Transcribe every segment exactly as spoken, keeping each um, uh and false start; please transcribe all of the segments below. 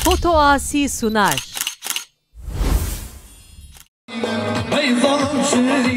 Foto Asî Sunar. Hey zalim şirînê.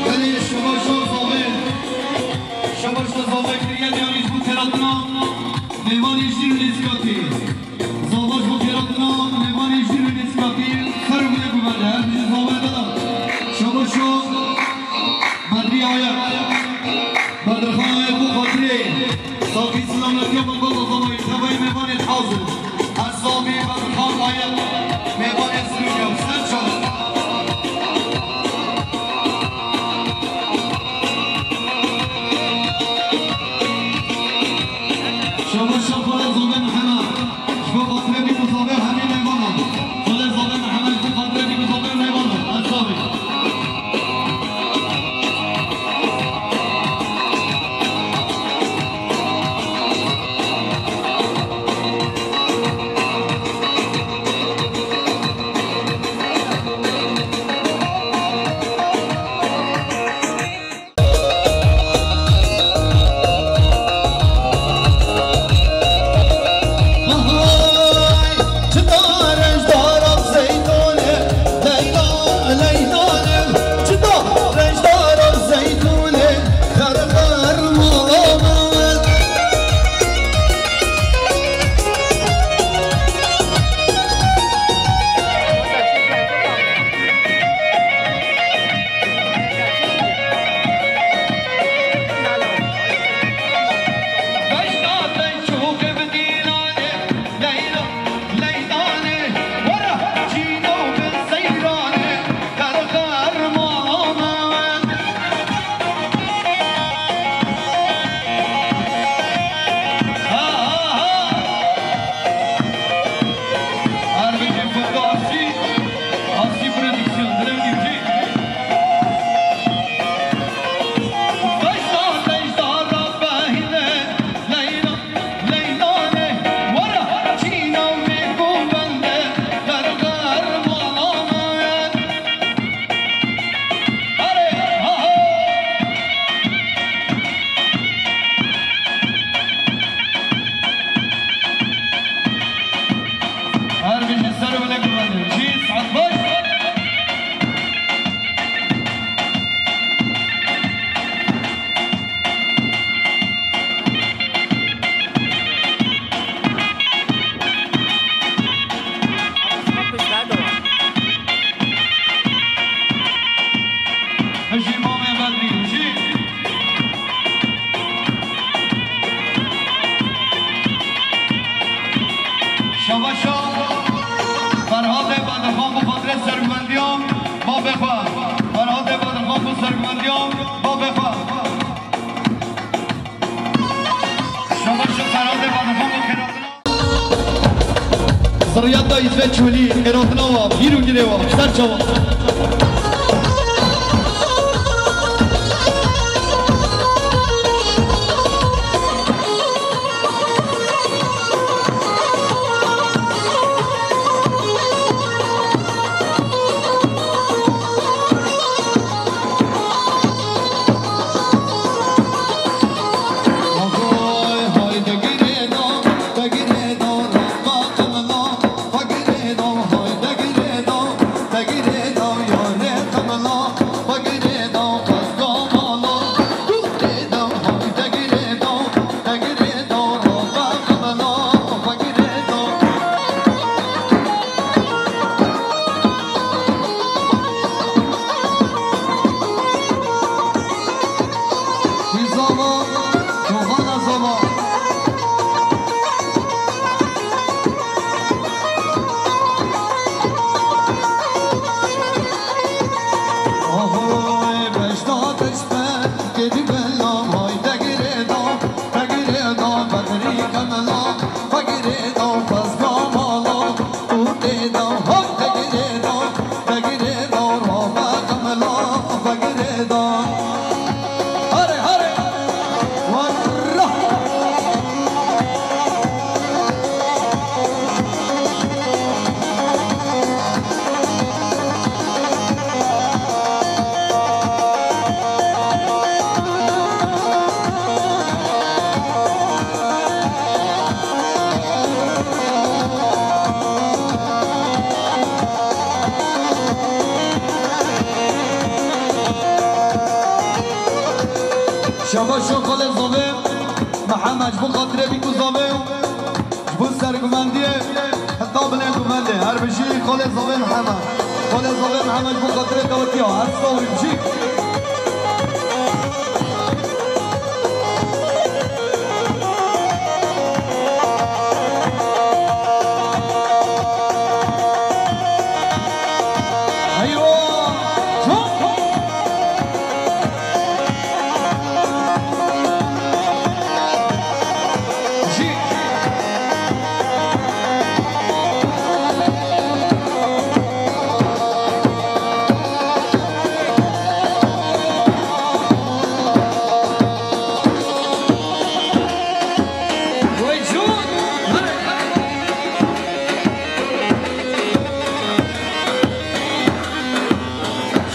Belê şebaşa zavê, şebaşa zavê kiriye diyarî ji bo têratina mêvanê jîr û nêzîkatî. Zava ji bo têratina mêvanê jîr û nêzîkatî ser û binê biverde. Her bijî zavê de. Şebaşa Bedrî Ayak. Bedirxan Ayak bo xatirê. Safî silametiya min bala zavayî tevayî mêvanê dixwazin. Ez zavî Bedirxan Ayak mêvanê Sirûniya ser çav. Şabaş şax xwele zavê Mihemed. Ji bo xatirê bî ku zavê hemî mêvanan. Xwele zavê Mihemed ji bo xatirê bî ku zavê mêvanan. Ez zavê. Her bijî ser û bilek bibin. Cî, saet baş. Bijî mamê Bedrî, bijî. Şabaşa Ferhatê Bedirxan bo xatirê serguvendiyan bavê xwe. Ferhatê Bedirxan bo serguvendiyan bavê xwe. Şabaşa Ferhatê Bedirxan bo xêratina. Ziriyeta Îzvê Çolî, xêratina wa, hîr û girê wa, ser çawa. Xalê Zavê Mihemed, ji bo xatirê bîk û zavê û ji bo sergumendiyê heta binê guvendê. Her bijî Xalê Zavê Mihemed. Xalê Zavê Mihemed ji bo xatirê dawetiya. Her sawî bijî. Eywa!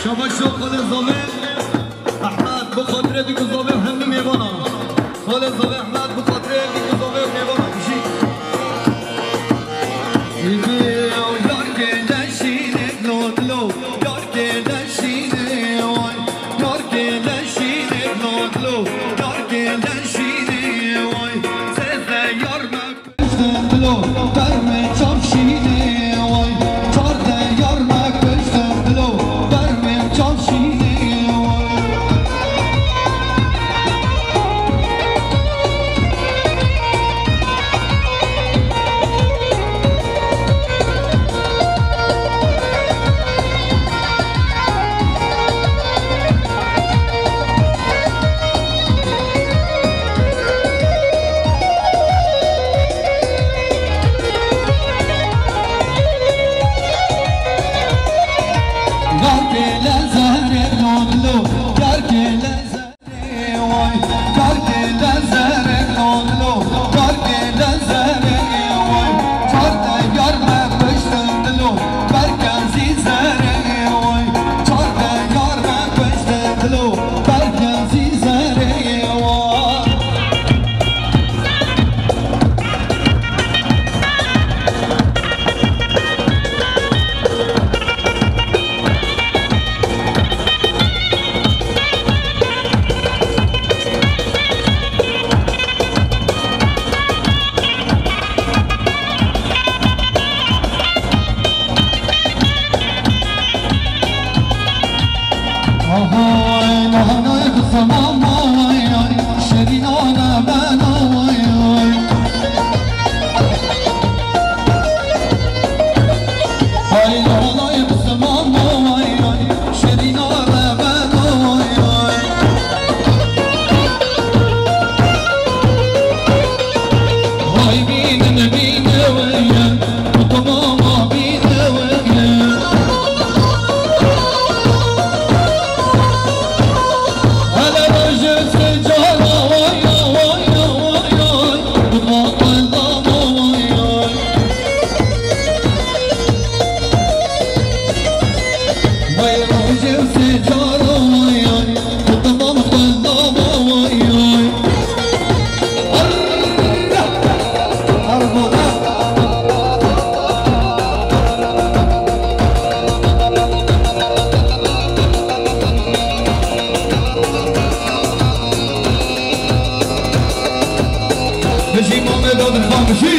Şabaş, Xalê Zavê Ehmed, bi xatirê bîk û zavê û hemî mêvana. Xalê Zavê Ehmed, bi xatirê bîk û zavê û mêvana. Bijî. Dilo, yarkê leşînê, dilo, dilo, yarkê leşînê, way. Yarkê leşînê, dilo, dilo, yarkê leşînê, way. Seze yar me. Piştin dilo, bermê çavşînê way. Çar teyar me piştin dilo, bermê çavşînê way. Yarkê le zerê dilo dilo, yarkê le zerê way, yarkê le zerê dilo dilo, yarkê le zerê way. Çar teyar me piştin dilo, berkezî zerê way. Çar teyar me piştin dilo, berkezî zerê way. Ahoy, nahanay kızım, ahoy, ay, şerîna ne ben, ahoy, ay. Ay, nahanay kızım, ahoy, ay, şerîna ne ben, ahoy, ay. Ay, bînin, bînin, bînin. Bijî Mamed Adirxan, bijî.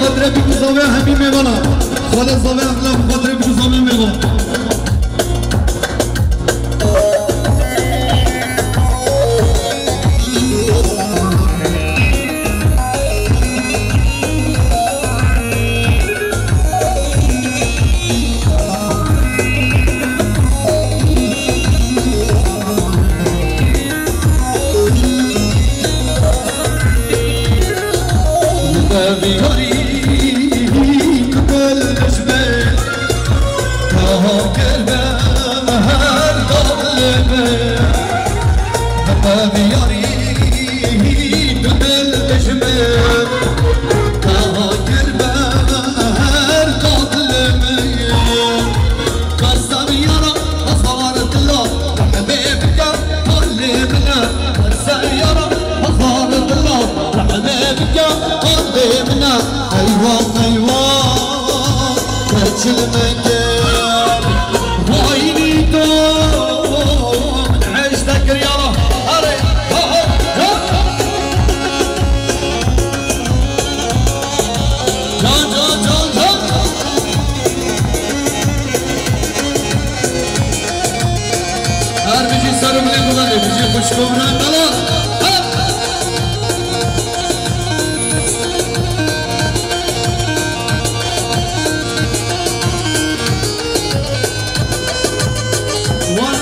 Xatirê bî ku zavê hemî mêvana. Xwedê zavê evla xatirê bî ku zavê mêvan. Qesem yara, hazar dila, rehmê bike, qalê min e. Qesem yara, hazar dila, rehmê bike, qalê min e. Eywa, eywa, keçil min kir. Vay nîto, min hej te kir yara. Erê, ha, ha, ha. Can, can, can, can. Her bijî ser û binê guhdarê, bijî xwişk û birayên delal. Hep! Wan,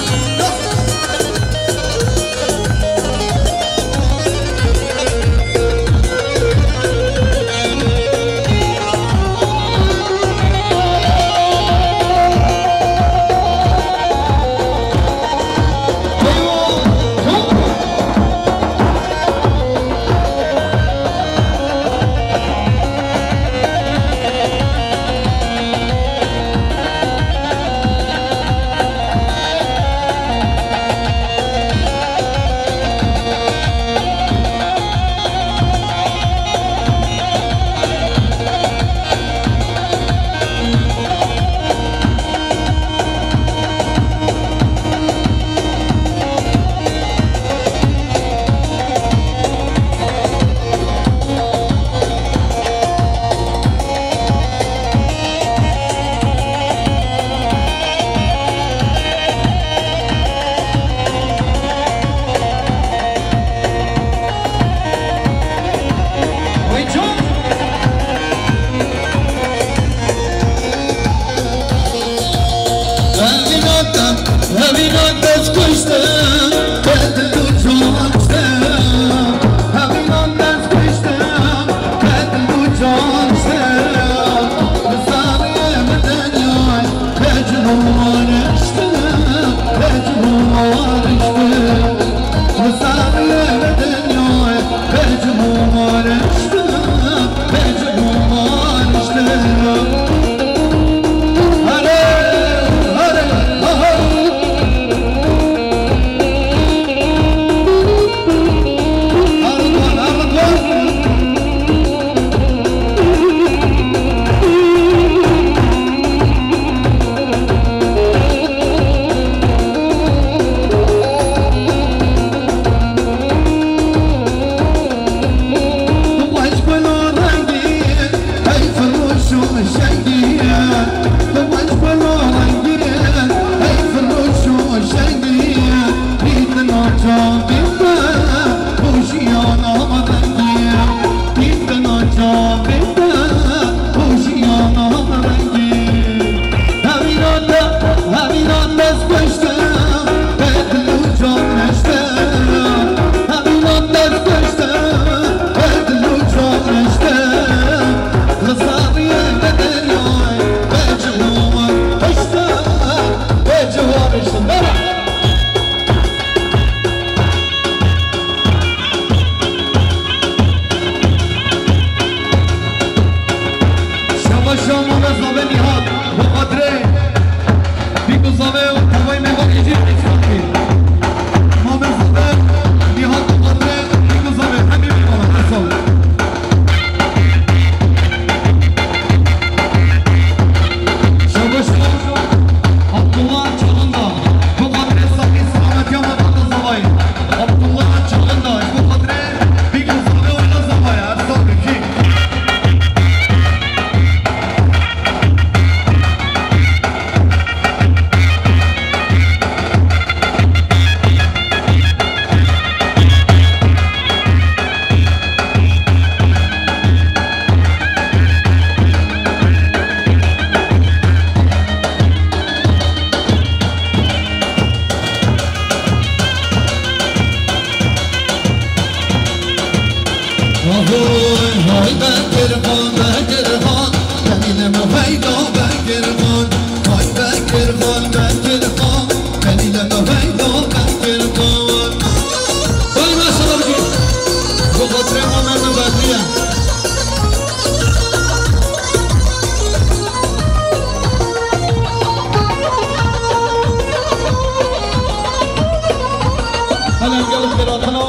Helen gel xêratina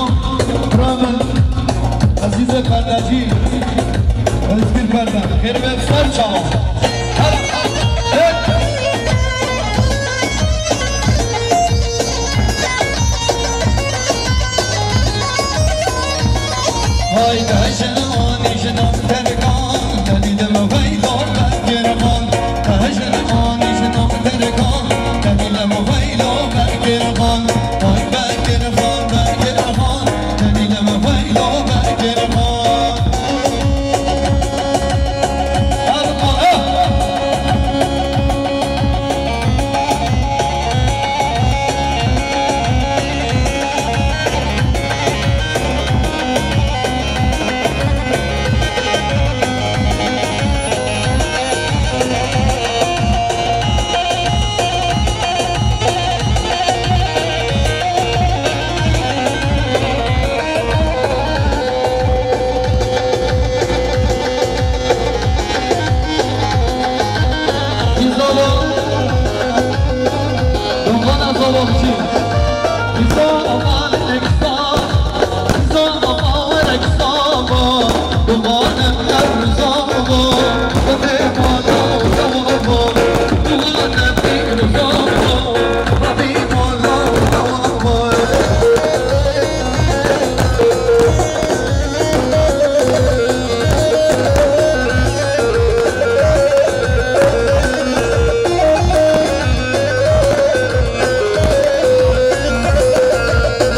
bira min Ezîzê Perdecî, Rizgîn Perde. Xêr ve ser çawa. Helen. Haydi jinan jinan Terkan, tenî de meveylo Bekirxan. Jinan jinan Terkan, tenî de meveylo Bekirxan. Vay Bekirxan, Bekirxan, tenî de meveylo Bekirxan. Erkan, eh!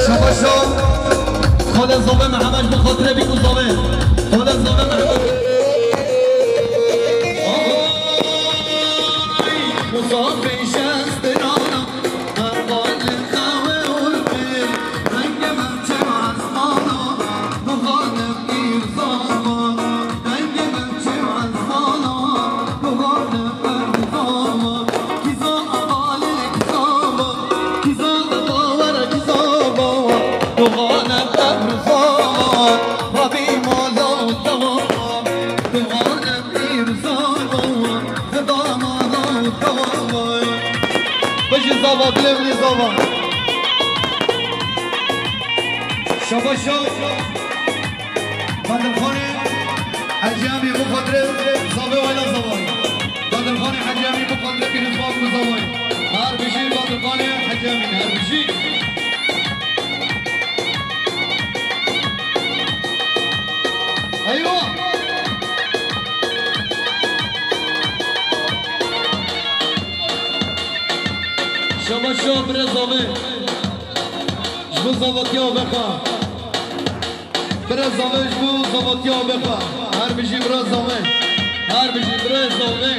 Şabaşo. Xole zave Mihemed, ji bo xatirê bîk û zave. Xole zave Mihemed. Ay, musafir şestirana. Bejî zava, dilê min ê zava. Şabaşo. Badilxanê Hecî Emî, bixatire zavê wayla zavayî. Badilxanê Hecî Emî, bixatire pîrozbaz bi zavayî. Her bijî Badilxanê Hecî Emî, her bijî. Eywa! Şabaşo birê zavê. Ji bo zavatiya Abexa. Birê zavê ji bo zavatiya Abexa. Her bijî birê zavê. Her bijî birê zavê.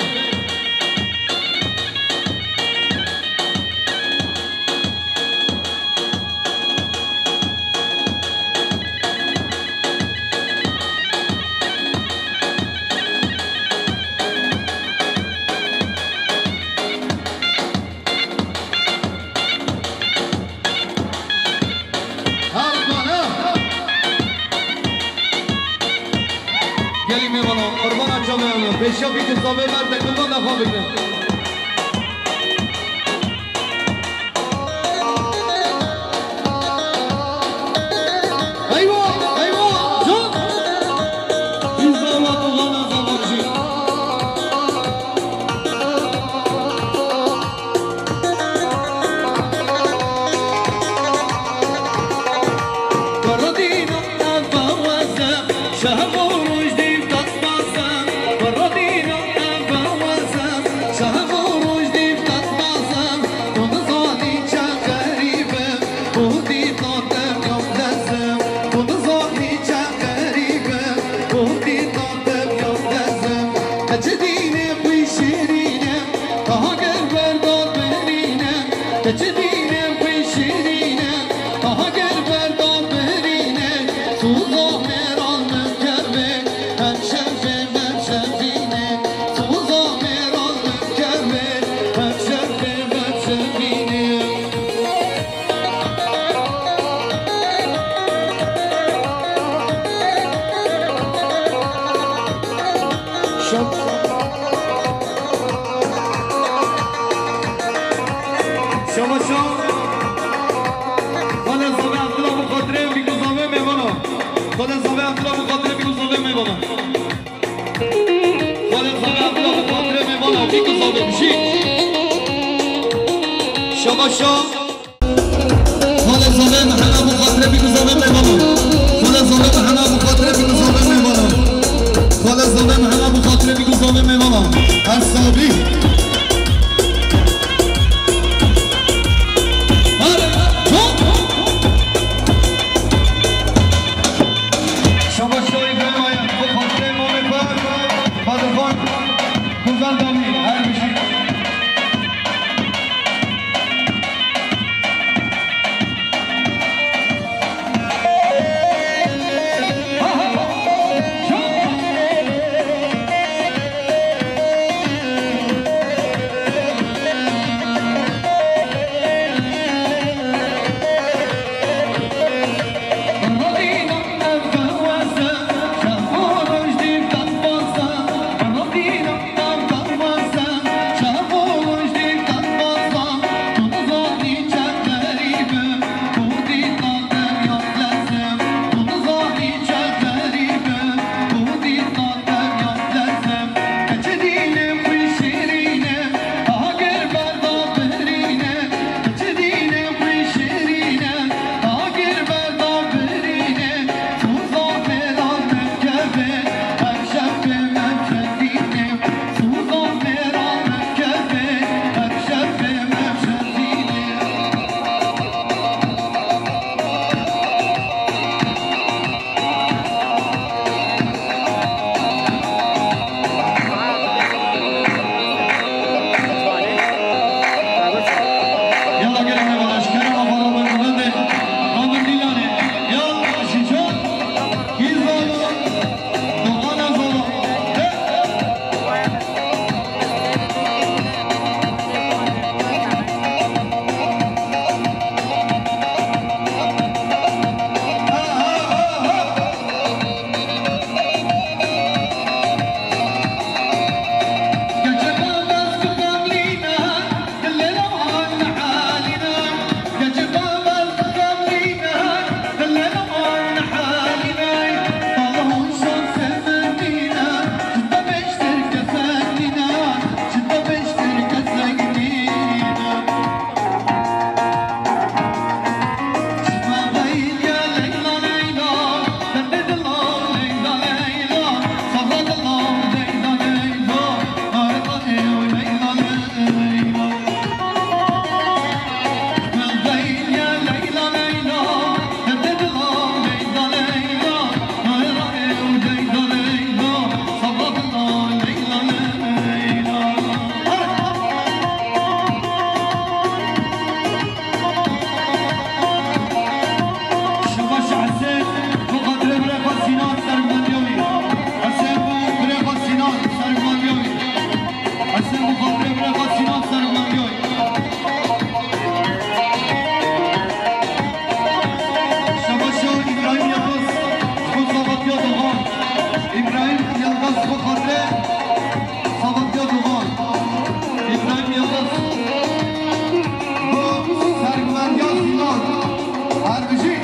Gelî mêvana, qurbana çavê alo. Pêşiya bî ku zavê ver de, kurban de xwe bigrin. Eywa, eywa, can! Îzana tu wana zamanjî. Te çi dînê xwî şirîn e, aha ger berdan birîne. Te çi dînê xwî şirîn e, aha ger berdan birîne. Soza mêran min kevê, hemşevê, hemşevîne. Soza mêran min kevê, hemşevê, hemşevîne. Xalê Zavê Evdila bi xatirê bî ku zavê mêvana. Xalê Zavê Evdila bi xatirê mêvana bî ku zavê bijî. Şabaşa. Xalê Zavê Mihena bi xatirê bî ku zavê mêvana. Xalê Zavê Mihena bi xatirê bî ku zavê mêvana. Xalê Zavê Mihena bi xatirê bî ku zavê mêvana. Her sabî. Hadi. Şabaş şahî Belmaya, bu xatirê mamê xwe, Badirxan, Gozal Damî, her bijî. Yalla gelin arkadaş, kerem afara ben kullandı. Ramin Dilan'ı. Yalla şican. Gizala. Dokana zala. He. Şabaş Hesen, bu xatirê birê xwe Sinan sergumandiya wî. Hesen, bu birê xwe Sinan sergumandiya wî. Hesen, bu xatirê birê xwe Sinan sergumandiya wî. Şabaş Îbrahîm Yildiz, ji bo Sabatya Dogan. Îbrahîm Yildiz, bu xatirê Sabatya Dogan. Îbrahîm Yildiz. Bu sergumandiya Sinan. Her bijî.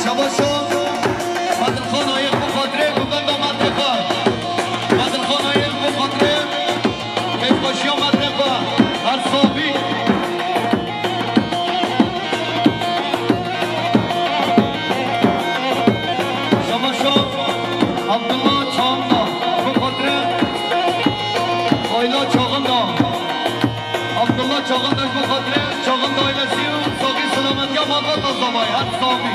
Şabaşo, Badirxan Ayê, bu xatirê ku benda mertê xwe. Badirxan Ayê, bu xatirê keyfxweşiya mertê xwe. Her sabî. Şabaşo, Abdullah Çağında, bu xatirê Ayla Çağında. Çaxandaş bi xatirê çaxanda ailesî û saxî selametiya malbata zavayê. Her sax bî.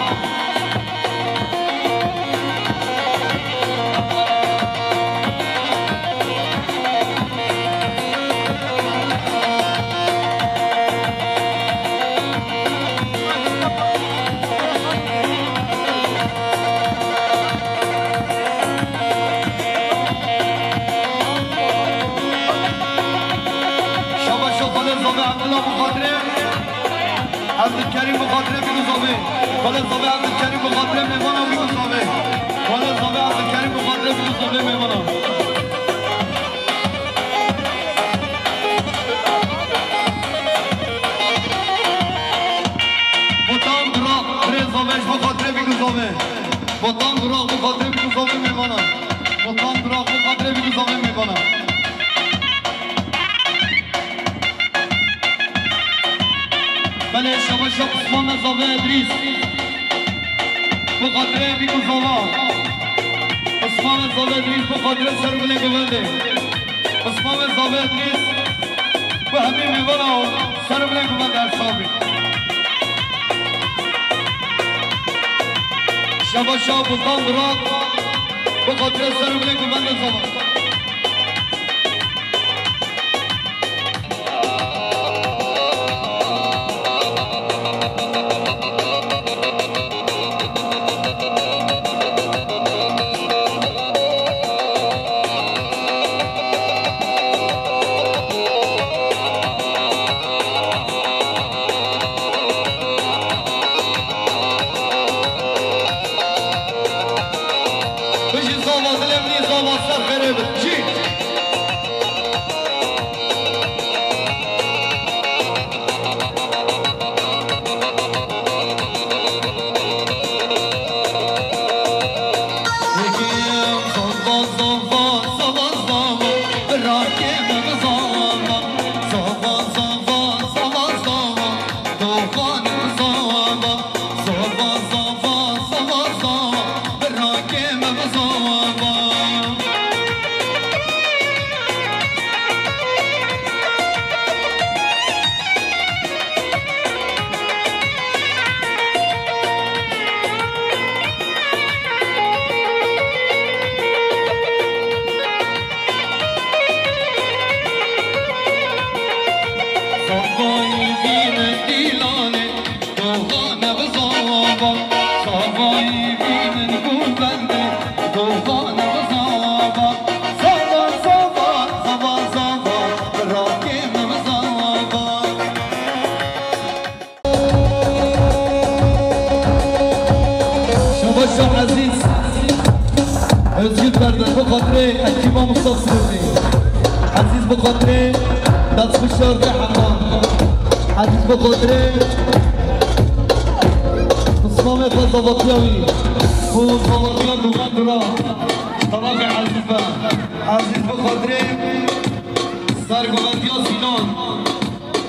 Şabaş şo xalê zavê Abdullah bi xatirê Abdulkerîm bi xatirê bî ku zavê. Xalê zavê Abdulkerîm bi xatirê mêvana bî ku zavê. Xalê zavê Abdulkerîm bi xatirê bî ku zavê mêvana. Botan Durak, birê zavê ji bo xatirê bî ku zavê. Botan Durak bi xatirê bî ku zavê mêvana. Botan Durak bi xatirê bî ku zavê mêvana. Belê şabaş şo Osman me zavê Edrîs. Bi xatirê bî ku zava. Osman me zavê Edrîs bi xatirê ser bilê guvendê. Osman me zavê Edrîs. Bi hemî mêvana ser bilê guvendê her sax bî. Şabaş şo Botan Durak. Bi xatirê ser bilê guvendê zava. Bijî zava dilê min î zava ser xêrê bit. Jî. Şabaş şo Ezîz Özgür Berde, bi xatirê Ekîba Mustafa Sirotî. Ezîz bi xatirê destxweşa Rihema. Ezîz bi xatirê pismamê xwe zavatiya wî. Ku zavatiya Duran Dura. Tarafê Ezîz be. Ezîz bi xatirê sergovendiya Zîlan.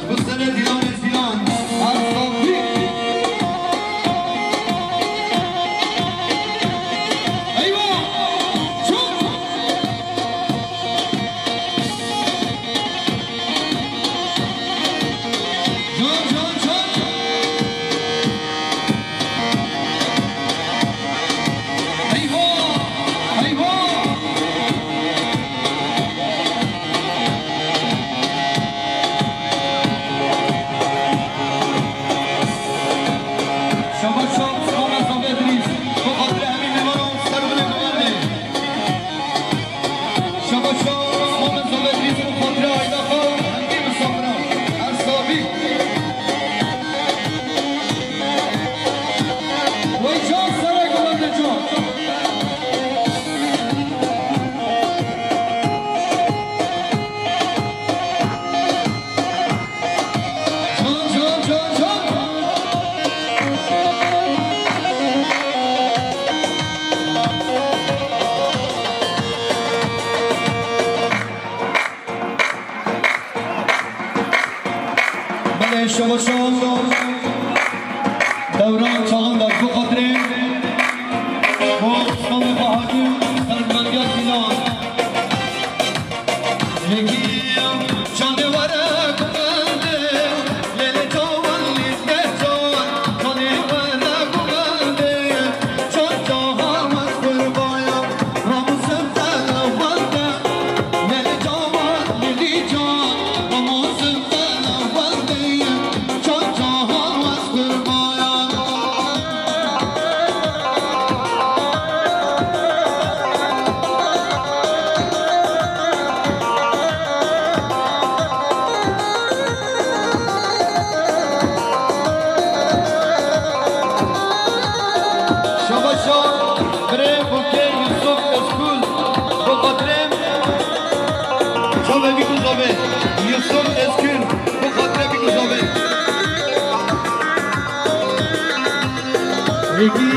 Bi serê Dîlanê Zîlan. Her sax bî. Eywa! Çû! Can, can, can! Eywa! Eywa! Şabaş şo Osman me zavê Edrîs. Bi xatirê hemî mêvanan ser binê guvendê. Şabaş şo Osman me zavê Edrîs bi xatirê aîla xwe û hemî misafiran. Her sax bî. Wey can serê guvendê can. Belê şabaş şo. Dewran Çağındaş bi xatirê. Bo Osmanlı Bahadır, serbendiya Sinan. Yekî canê were guvendê, Navê wî Guzavê, Yusuf Eskün, bi xatirê wî Guzavê. Bijî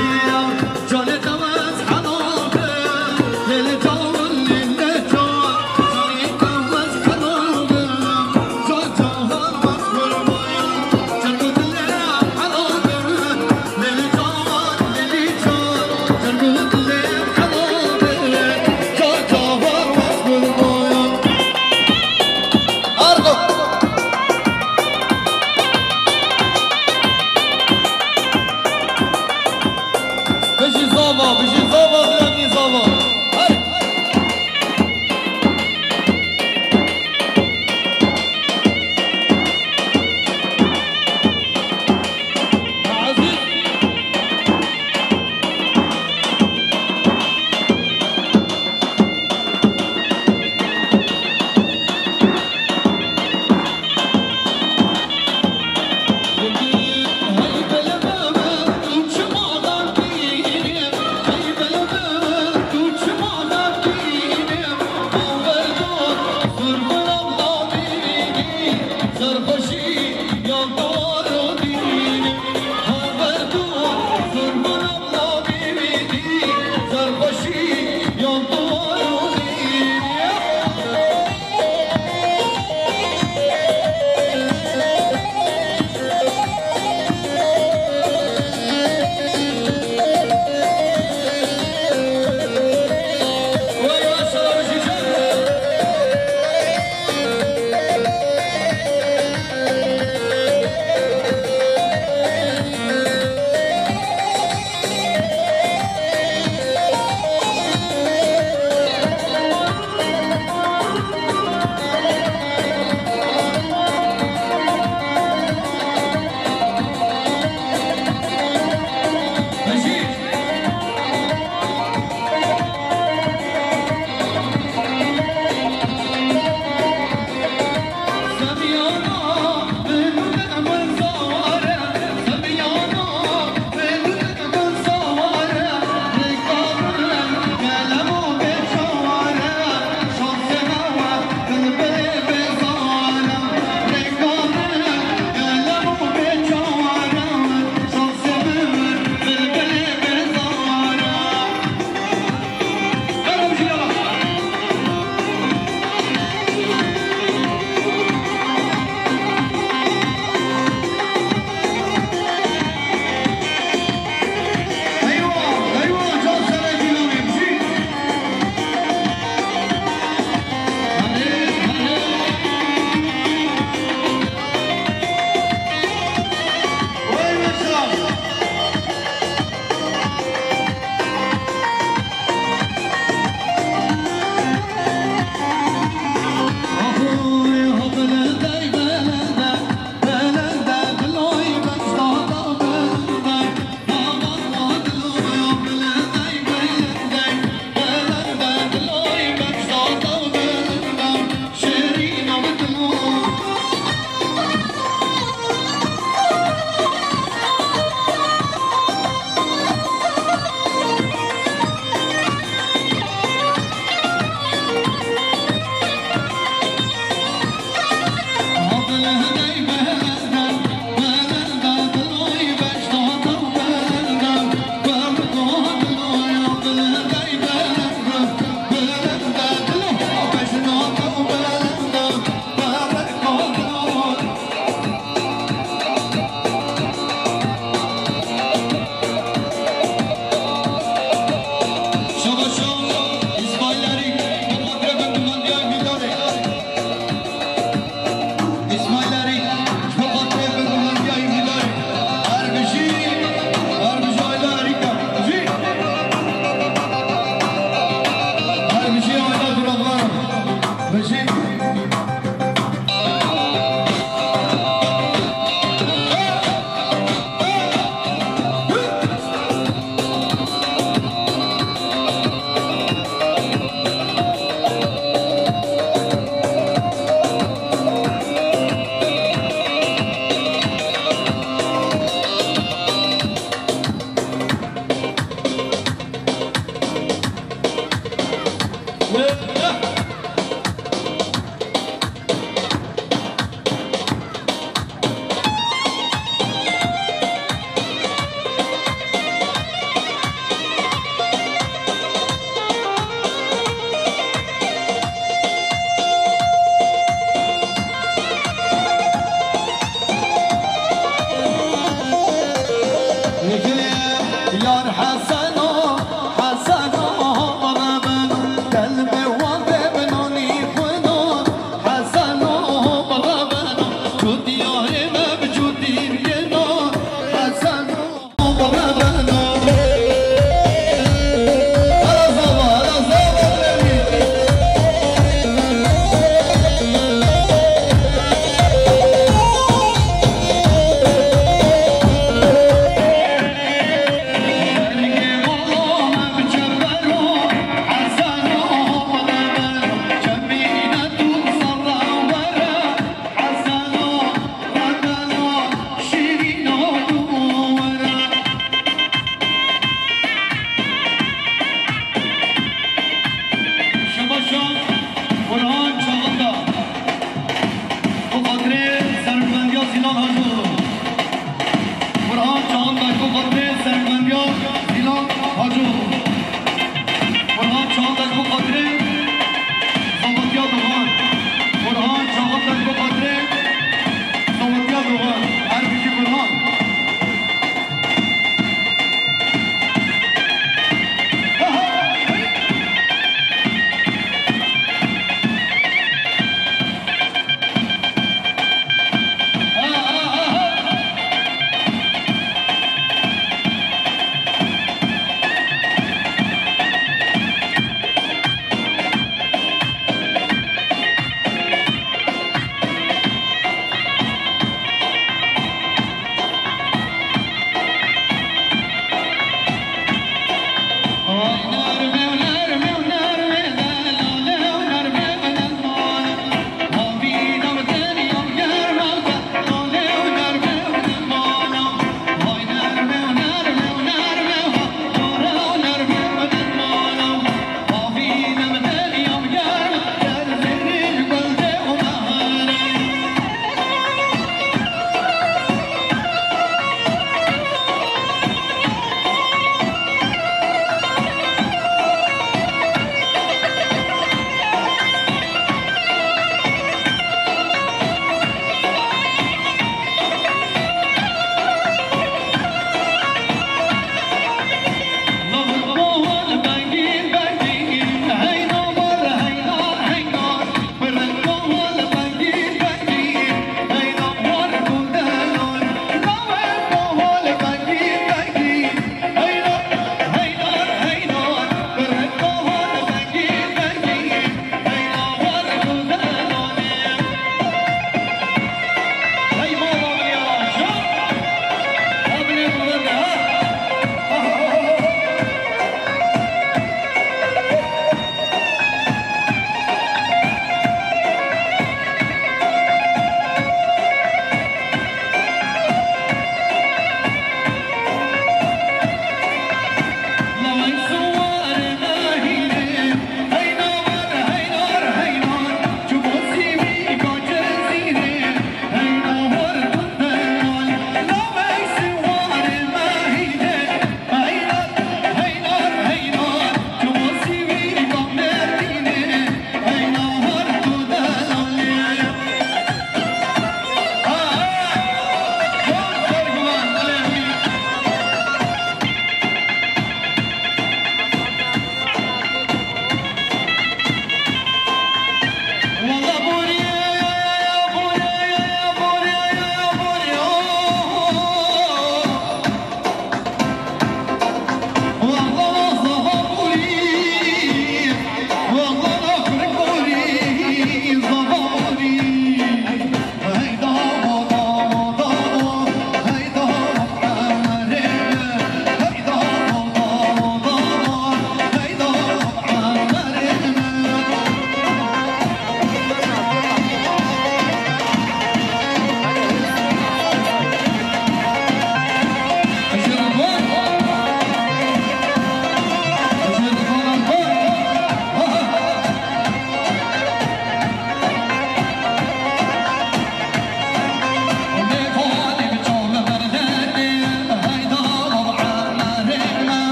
zava, bijî zava, bilemî zava. Hey! Ezîz. Şabaşo, İsmail Arîk, bi xatirê bindivandiya Mîdarê. İsmail Arîk,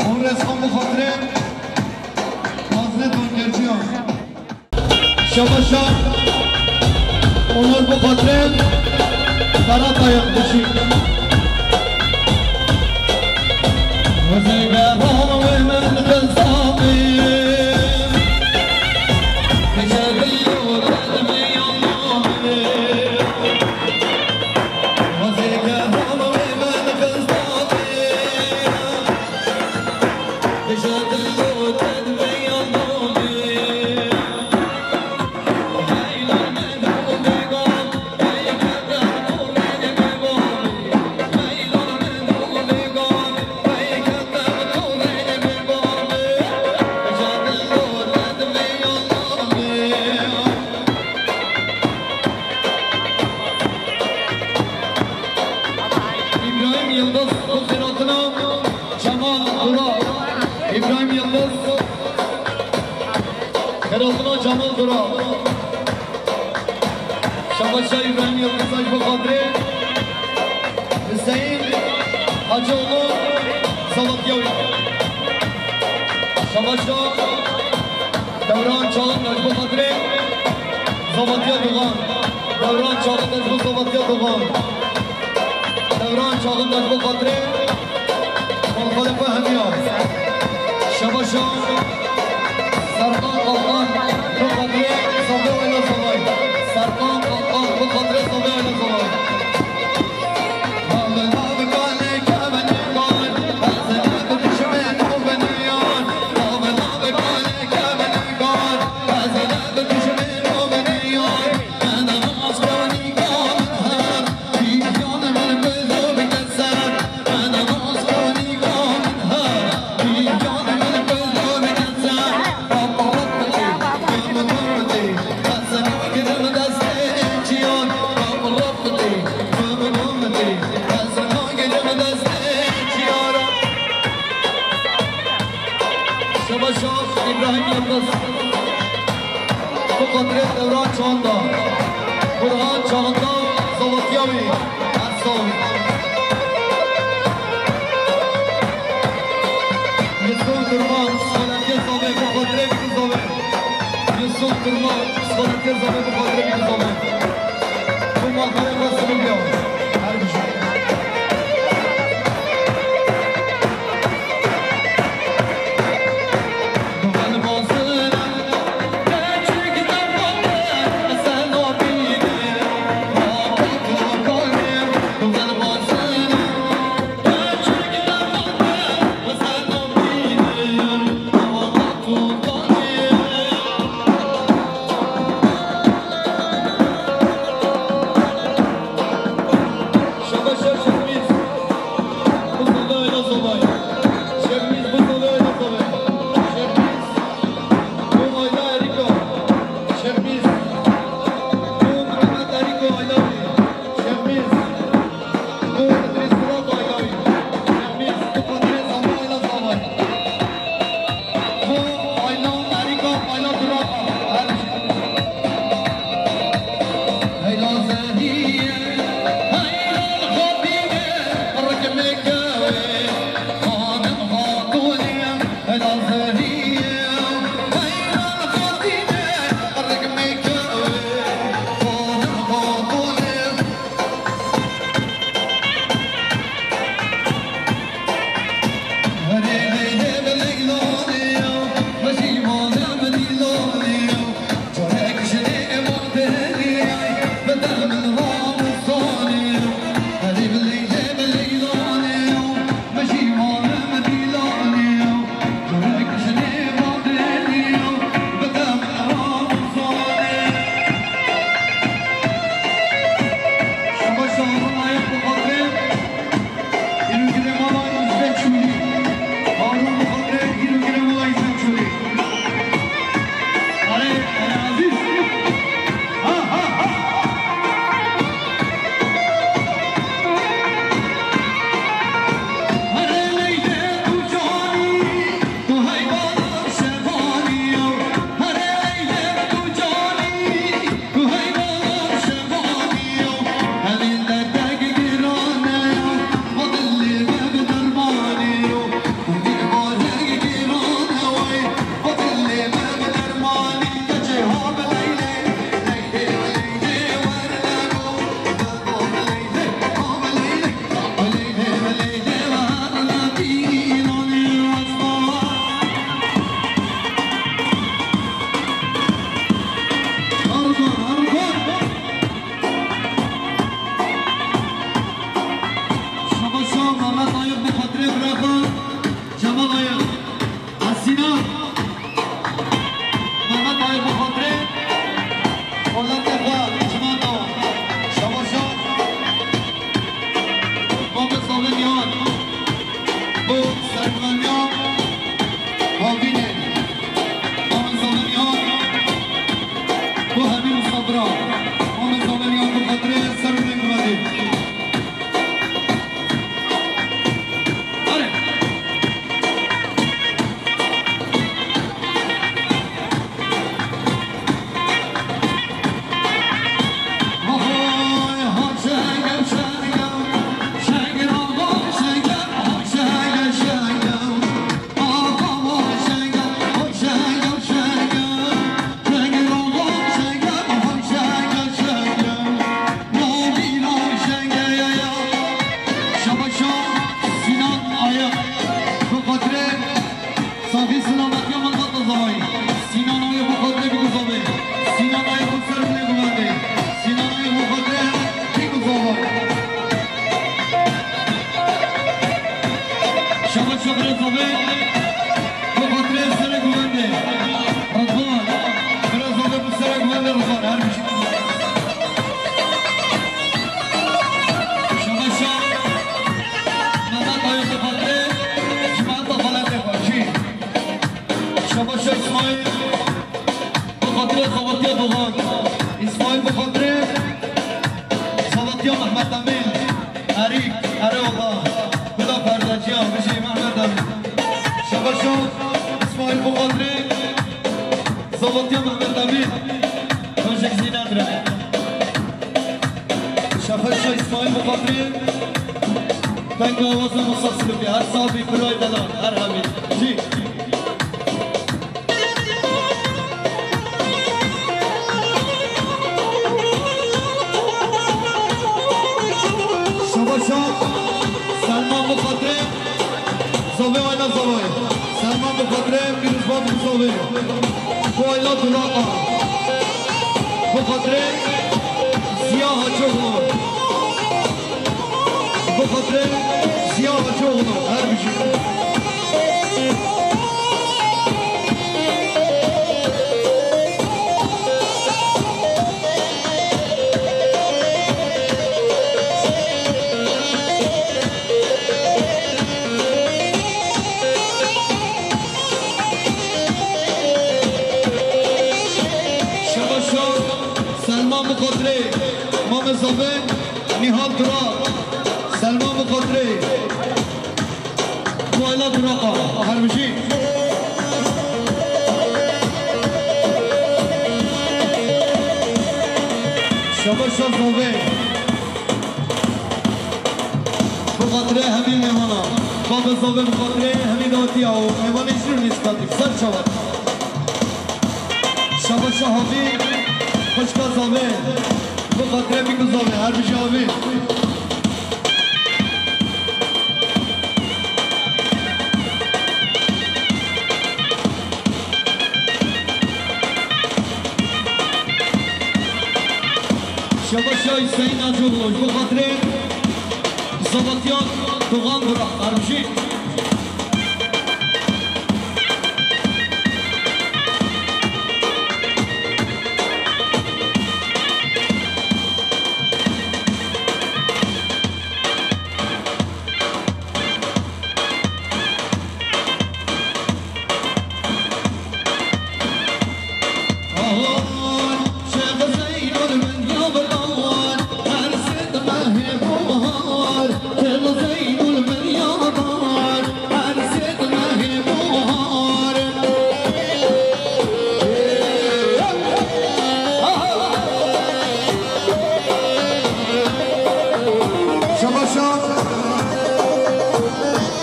Û resman bi xatirê Nazirê Dongerciyan. Şabaşa Onur bi xatirê Ferhat Ayakbaşı. Wezî gehan wê min xizabî. İbrahim Yıldız, bu Selahattin'a Cemal Dural. İbrahim Yıldız, Selahattin'a Cemal Dural. Şabaşa İbrahim Yıldız, Hacı Bahadır, Hüseyin Hacıoğlu, Zavatyavi. Şabaşa Devran Çağıntaş, bu Kadri Zavatya Doğan. Devran Çağıntaş, bu Zavatya Doğan. Devran Çağıntaş, bu Kadri Muxalife Hemiyar. Şabaşa Serkan Kalkan, bu Kadri Sabri Ayla Zavay. Serkan Kalkan, bu Kadri Sabri Ayla Zavay. Şabaşa İbrahim Yıldız. Bu Kadri Devran Çağında. Burhan Çağında, Zavatyavi. Ersan. Yusuf Durman, Skolatiye Zave, bu Kadri Zave. Yusuf Durman, Skolatiye Zave, bu Kadri Zave. Bu Kadri Zave. Her bir şey. Doğan, İsmail Buxatrê, Zavatiya Mehmet Emîn, Erîk, Erê Allah, Huda Perdeciya, Bijî Mehmet Emîn. Şebeşo, İsmail Buxatrê, Zavatiya Mehmet Emîn, Rojek Zînedre. Şebeşo, İsmail Buxatrê, Tenga Awaza Musa Silûkê, her sabî, birayê delal, her hemî. Jî. Şabaşa Selman Buxatrê, Zavê Ayla Zavayê. Selman Buxatrê, Pîrozbahî Zavê. Ayla Duraqa. Buxatrê, Ziya Hacıoğlu. Buxatrê Ziya Hacıoğlu, her bijî. Şebaşa Selman Buxatrê, Mame Zavê, Nîhal Dura, Selman Buxatrê, Kuayla Duraqa, her bijî. Şebaşa Zavê. Buxatrê hemî mêvana. Bavê Zavê Buxatrê hemî dawetiya û mêvanê jî rûnê spatî. Ser çavat. Şabaşa Havî, xwişka Zavê. Buxatrê bîku Zavê, her bijî Havî. Şebaşa Hüseyin Hacıoğlu, ji bo xatirê Zavatiyan Doğan Durak, her bijî. Şabaşa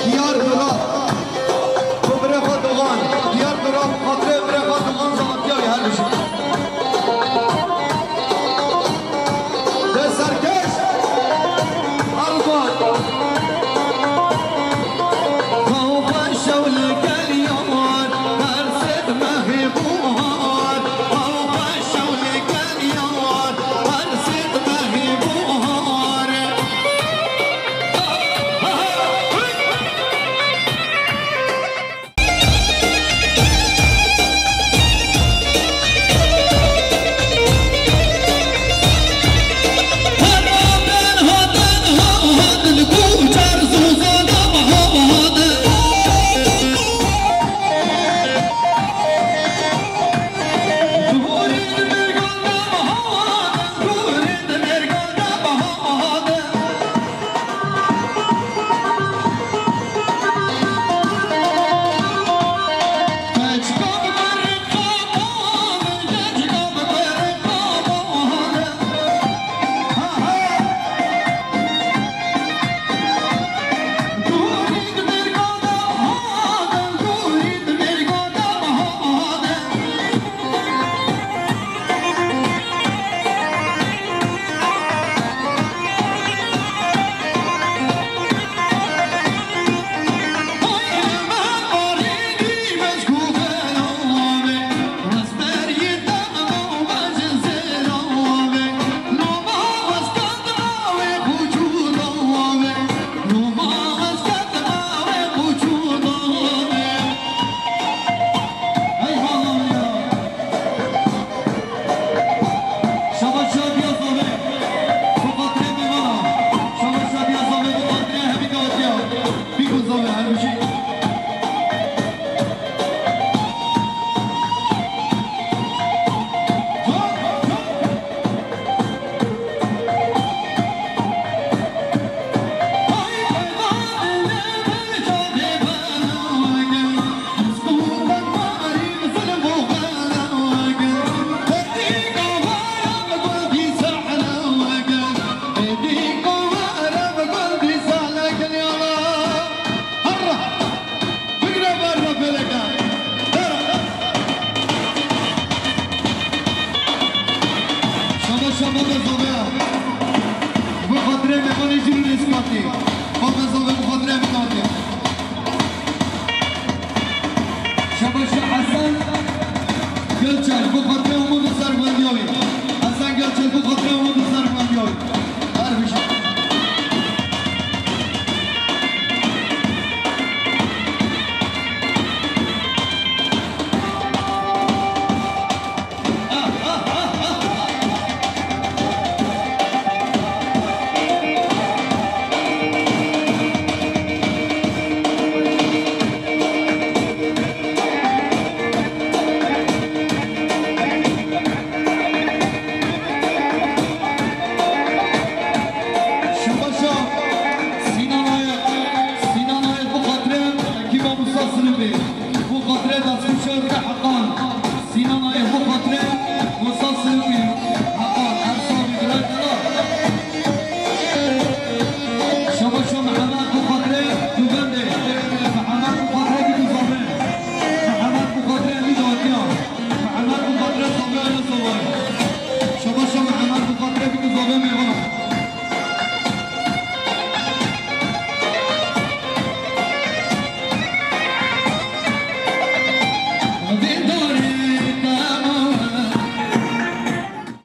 Diyar Duran. Bo birê xwe Duran. Diyar Duran, xatirê birê xwe Duran, Zavatiya wî her bijî. Dest serkeş. Erdoğan. Thank you.